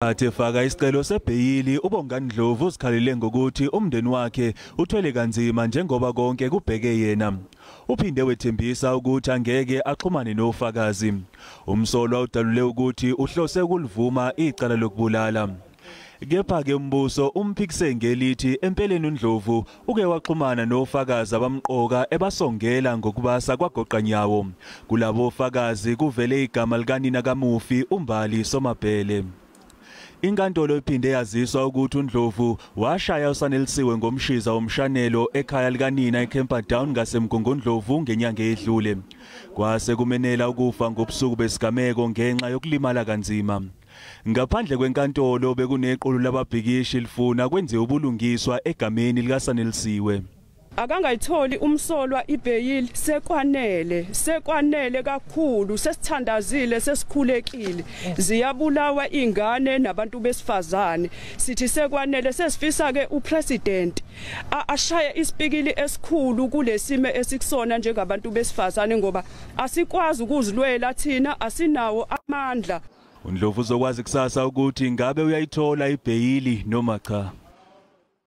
Athi efaka isicelo sebheyili, uBongani Ndlovu uzikhalele ngokuthi umndeni wakhe uthwele kanzima njengoba konke kubheke yena. Uphinde wethembisa ukuthi angeke axhumane nofakazi. Umsolwa udalule ukuthi uhlose ukulivuma icala lokubulala. Kepha-ke umbuso umphikise ngelithi empeleni uNdlovu uke waxhumana nofakazi abamqoka ebasongela ngokubasa kwagoqanyawo. Kulabo fakazi kuvele igama likanina kamufi, uMbali Somabhele. Inkantolo iphinde yaziswa ukuthi uNdlovu washaya uSanelisiwe ngomshiza womshanelo ekhaya likanina eCamperdown ngaseMgungundlovu ngenyanga edlule. Kwase kumenela ukufa ngobusuku besigameko ngenxa yokulimala kanzima. Ngaphandle kwenkantolo bekunequlu lababhikishi lifuna kwenziwe ubulungiswa egameni likaSanelisiwe. Akangayitholi umsolwa ibheyili, sekwanele, sekwanele kakhulu. Sesithandazile, sesikhulekile, ziyabulawa ingane nabantu besifazane. Sithi sekwanele. Sesifisa ke upresident ashaye isipikili esikhulu kulesimo esikusona njengabantu besifazane, ngoba asikwazi ukuzilwela thina, asinawo amandla. uNdlovu uzokwazi kusasa ukuthi ngabe uyayithola ibheyili noma cha.